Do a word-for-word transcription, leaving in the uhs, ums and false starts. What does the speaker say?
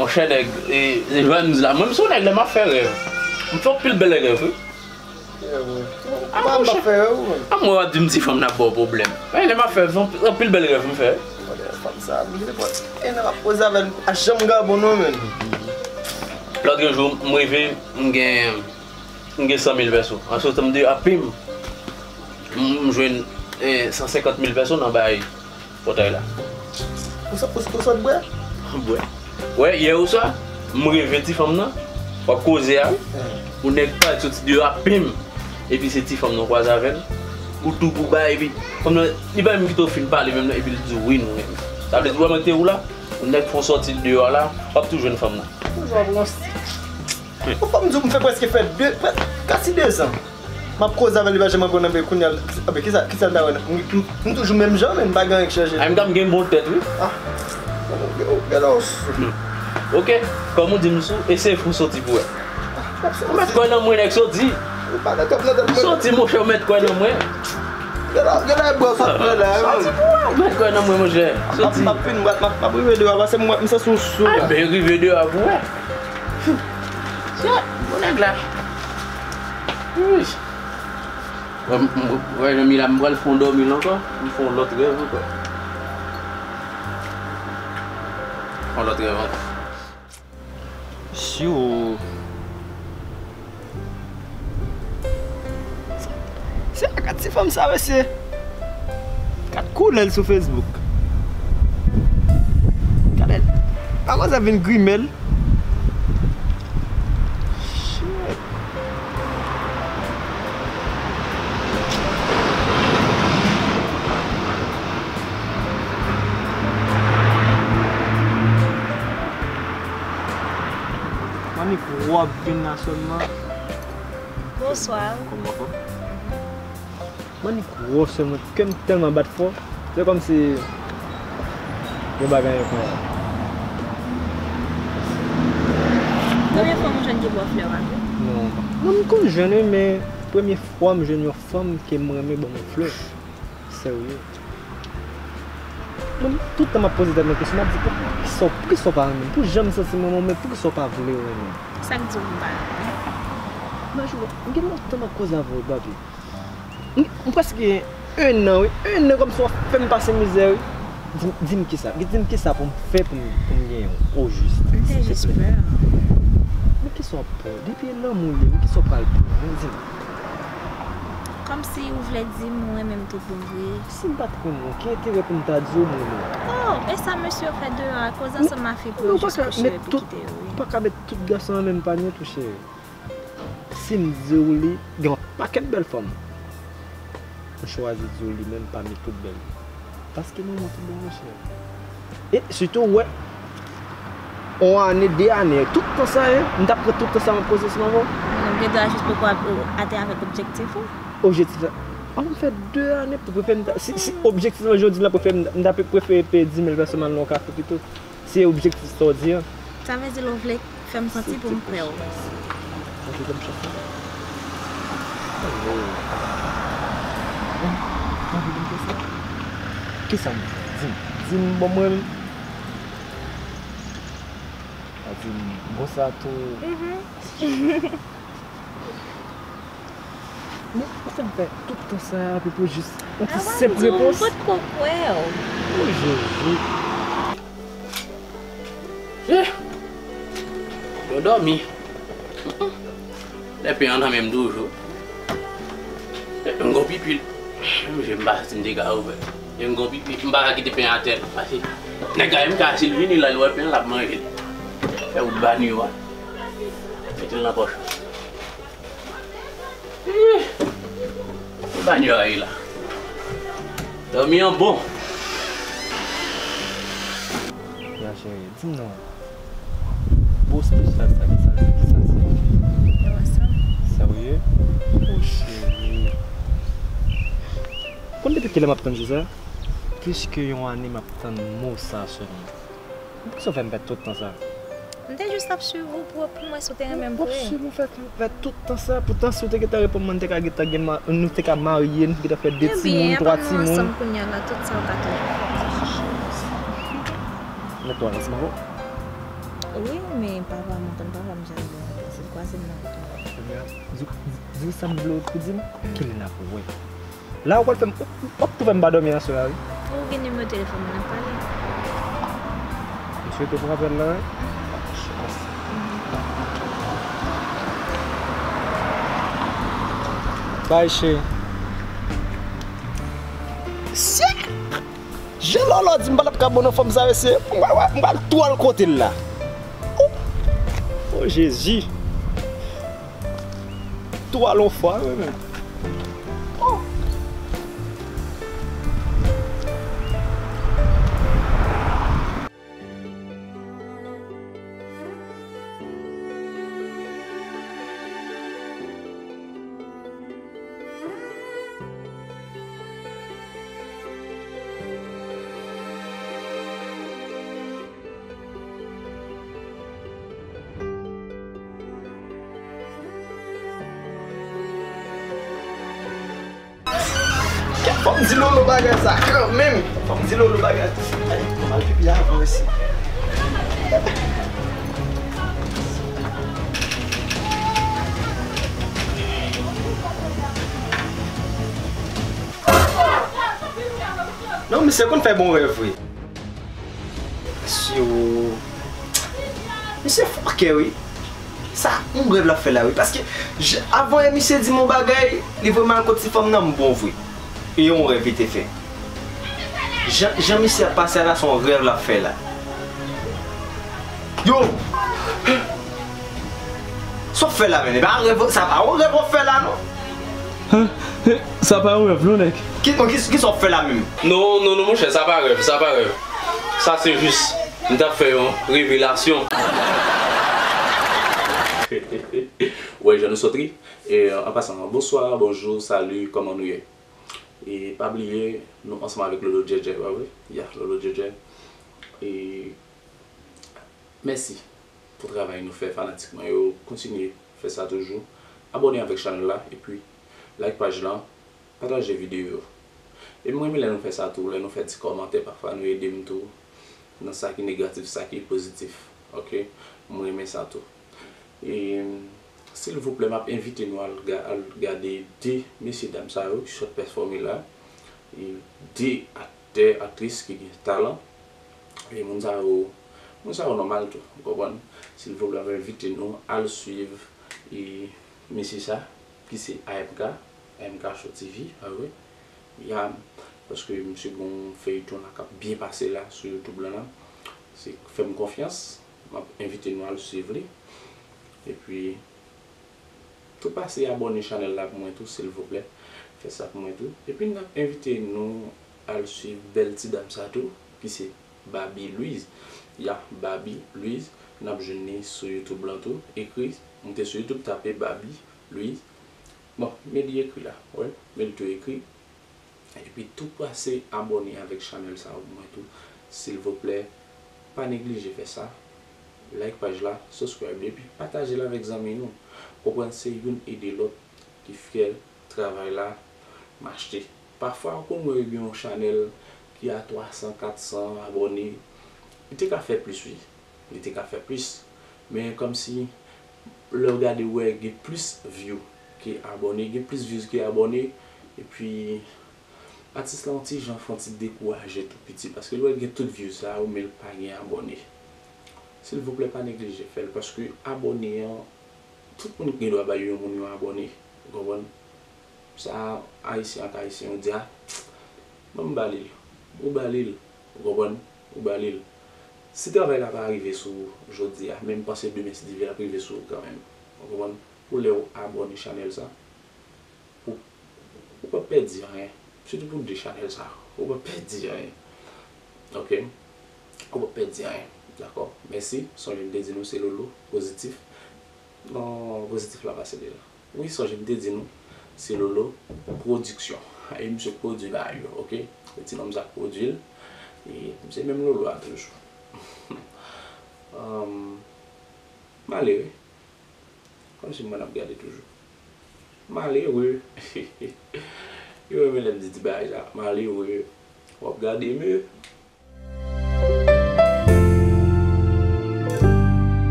Monchè nèg, e, e, jwè m di la, mwen m se yon nèg lè m ap fè rèv. M fè anpil bèl rèv, wi. Yeah, bro. Ah, monchè. A mwen w ap di m ti fanm nan ap ba w pwoblèm. Men lè m ap fè, se anpil bèl rèv m fè. Mwen, fanm sa, m gen nenpòt. E nan m ap poze avè l, a janm gabon non, men. Lòt jou, m rive, m gen, m gen san mil pèso. An sòtan m de apim, m, m jwenn, eh, san senkant mil pèso nan bay pòtay la. Ou sot, ou, ou sot bwè? Bwè. Wè, yè oswa, m reve ti fanm nan, w ap koze a, wi. Yon nèg parèt soti deyò a, pim! Epi se ti fanm nan w kwaze avè l, ou tou pou bay, epi fanm nan, li pa menm kite w fin pale menm non, epi l di w, wi, nou renmen. Sa vle di, ou wè mwen te ou la, yon nèg fè w sòti deyò a la, w ap tou jwenn fanm nan. Ou jwenn yon Bon, fò m di w, m fè prèske fè de, prè-, kasi dezan. M ap koze avè l, li pa janm reponn, anben kounye a, anben kisa, kisa l ta wè nan, m, m, m toujou menm jan, men m pa gen anyen k chanje. Ay, m ta m gen bon tèt, wi. Ah, gade w, gade w sou. Ok, kòm ou di m sou, e se fou soti pou wè. Ou mèt kwè nan mwen, nèg soti. Ou pa nan kòb nan tèt mwen. Soti, monchè, ou mèt kwè nan mwen. Gade, gade bò sot mwen la, wi. Soti pou wè, ou mèt kwè nan mwen, monchè. Soti. M ap, m ap fin, m ap, m ap rive deyò, paske m wè, m santi w sou la. Ay, ben, rive deyò pou wè. Bon nèg la. Ui. Wè, m, m, wè, Jami la, m pral fè yon dòmi la ankò. M fè yon lòt rèv ankò. Yon lòt rèv ankò. Syo. Se, gad ti fanm sa, mesye. Gad koulè l sou Facebook. Gade l. Manmzèl vin grimen l. Shit. Mannik, w ap vin la sèlman. Bonswa. Kòman w fè? Mannik, w ap sèlman, kè m tèlman bat fò. Se kòmsi yo pa gen anyen fè. Premye fwa m jwenn ki ba w flè a, wi. Non, mwen m konn jwenn wi, men premye fwa m jwenn yon fanm ke m renmen ban mwen flè. Serye. Mwen, tout tan m ap poze tèt mwen kesyon, m ap di, poukisa, poukisa w pa renmen m? Pou jan m santi m renmen w, men poukisa w pa vle renmen m? Sa k di w m pa renmen w? Imajine w, m gen lontan m ap koze avè w, Babi. M, m prèske gen ennan, wi. Ennan kòmsi w ap fè m pase mizè, wi. Di m, di m kisa, di m kisa pou m fè pou m, pou m genyen w, ojis. M te jis pè. Men kisa w ap pè? Depi e lanmou li ye, men kisa w pral pè? Men di m. Kòmsi ou vle di m ou renmen m tout bon vre. Si m pa t renmen w, ki enterè pou m ta di w m renmen w? Oh, e sa mesye yo fè deyò a, koze ansanm a fi pou yo jis kouche epi kite yo, wi. Ou pa ka met tout gason nan menm panye tou, cheri. Si m di w li, gen yon pakèt bèl fanm. M chwazi di w li menm pami tout bèl. Paske nou monte bon, monchè. E sitou, w wè, yon ane, de ane, tout tan sa, hein, m t ap pran tout tan sa, m ap koze sou manman w. Non, m gen dwa jis poko ap, atè avèk objektif ou. Objektif la, an m fè de ane pou prefere m ta, si, si objektif lan jodi la prefere m, m ta prefere peye dis mil pèso m al nan yon kafe pito. Se objektif sa w di an. Sa vle di l ou vle fè m santi pou m kwè w. Sa te fè m chòke. Alò. Bon, anvi pou m fè sa? Kisa m di? Di m, di m bon mwen. A di m bon sa tou. Mhm. Men ou fè m fè tout tan sa a pou, pou jis yon ti senp repons. Avan m di w, m potko kwè w. O Jezi. Eh! Yo dòmi. Mm, mm. Lè pen an nan men m toujou. Eh, m gon pipi. Menm je m pa si m te ka ouvè. M gon pipi, m pa ka kite pen atè non, paske nèg la menm ka, si l vini la, l wè pen l ap manje l. Fè wout banyo a. Mete l nan pòch. Ih! Banyo a ye la. Dòmi an bon. Ya cheri, di m non. Bo espesyal sa, kisa l ye, kisa l ye? Yo wè sa? Serye? O cheri. Konn depi kilè m ap tann jou sa? Plis ke yon ane m ap tann mo sa sèlman. Poukisa w fè m pèd tout tan sa? M te jis ap swiv ou pou, pou m wè si w te renmen m vre. W ap swiv mwen fè, fè tout tan sa, poutan si w te gentan reponn mwen, n te ka gentan gen ma-, nou te ka marye, nou te gentan fè de timoun, twa timoun. Ebyen, aprann nou ansanm kounye a la, tout sa w ka toujou fè. Mèt twa rès m ankò. Wi, men papa m, ou konn papa m jan l ye, si l kwaze m nan wout la. Di, di w sa m vle w pou di m, kilè n ap wè? La ou pral fè m, w ap tou fè m pa dòmi aswè a wi. Ou gen nimewo telefòn mwen, n ap pale. M swete pran apèl la wi. Bay cheri. Jan Lolo di m pa t ap ka bon nan fòm sa, mesye. M pral, m pral tou al kote l la. Oh, oh Jezi. Tou al on fwa, wi, men. Oh. Fò m di Lolo bagay sa kanmenm. Fò m di Lolo bagay. Ay, m al pipi avan isi. Non, misye konn fè bon rèv, wi. Misye, misye fòkè, wi. Sa, yon rèv l ap fè la, wi. Paske, j-, avan yè, misye di m yon bagay, li voye m al kot ti fanm nan, m bon vre. E yon rèv li te fè. Jan, jan misye ap pase a la, se yon rèv l ap fè la. Yo! Sa w fè la, menm? E pa rèv, sa pa yon rèv w ap fè la, non? Hen? Hen? Sa pa yon rèv, non, nèg? Ki, ki, kisa w ap fè la, menm? Non, non, non, monchè, sa pa rèv, sa pa rèv. Sa se jis, m t ap fè yon revelasyon. Ou wè jan nou sot ri? E, an pasan, bonswa, bonjou, sali, kòman nou ye? E pa bliye, nou ansanm avèk Lolo Djèdjè, pa vre? Ya, Lolo Djèdjè. E mèsi pou travay nou fè, fanatik mwen yo. Kontinye fè sa toujou. Abòne avèk chanèl la, epi like paj lan, pataje videyo yo. E m renmen lè nou fè sa tou, lè nou fè ti kòmantè, pafwa nou ede m tou nan sa ki negatif, sa ki pozitif. Oke? M renmen sa tou. E, silvouplè, m ap envite nou al ga-, al gade de mesye dam sa yo ki sot pèfòme la. E de aktè, aktris ki gen talan. E moun sa yo, moun sa yo nòmal tou, ou konprann? Silvouplè, m ap envite nou al swiv, e, mesye sa, ki se A M K, A M K Show T V, pa vre? Ya, paske misye gen yon feyton la k ap byen pase la sou YouTube lan la. Se, fè m konfyans, m ap envite nou al swiv li. Epi, tou pase abòne chanèl la pou mwen tou, silvouplè. Fè sa pou mwen tou. Epi n ap envite nou al swiv bèl ti dam sa tou, ki se Baby Louise. Ya, Baby Louise, n ap jwenn li sou YouTube lan tou. Ekri, moute sou YouTube, tape Baby Louise. Bon, men li ekri la, wè, men li tou ekri. Epi tou pase abòne avèk chanèl sa yo pou mwen tou. Silvouplè, pa neglije fè sa. Like paj la, subscribe, epi pataje l avèk zanmi nou. Konprann se youn ede lòt ki fè travay la mache. Pafwa, ou konn wè gen yon chanèl ki a twa san, kat san abòne, li te ka fè plis, wi. Li te ka fè plis. Men kòmsi, lè w gade, w wè gen plis view ke abòne, gen plis views ke abòne, epi atis la yon ti jan fè yon ti dekouraje tou piti, paske l wè l gen tout view sa yo, men l pa gen abòne. Silvouplè, pa neglije fè l, paske abòne an, tout moun gen dwa bay yon moun yon abòne, ou konprann? Sa, Ayisyen ak Ayisyen, yo di, a, ban m ba li l. Ou ba li l, ou konprann? Ou ba li l. Si travay la pa rive sou ou jodi a, men m panse demen, si Dye vle, l ap rive sou ou kanmenm. Ou konprann? Pou lè w abòne chanèl sa, ou, ou p ap pèdi anyen. Sitou pou de chanèl sa, ou p ap pèdi anyen. Oke? Ou p ap pèdi anyen. Dakò? Mèsi. Sonje m te di nou se Lolo Pozitif. Non, Pozitif la pase deja. Wi, sonje m te di nou, se Lolo Pwodiksyon. E misye k pwodui bagay yo, oke? E ti nonm sa k pwodui l. E se menm Lolo a toujou. Anm, malere. Kòmsi mwen ap gade toujou. Malere. Yo renmen lè m di ti bagay sa. Malere. W ap gade, men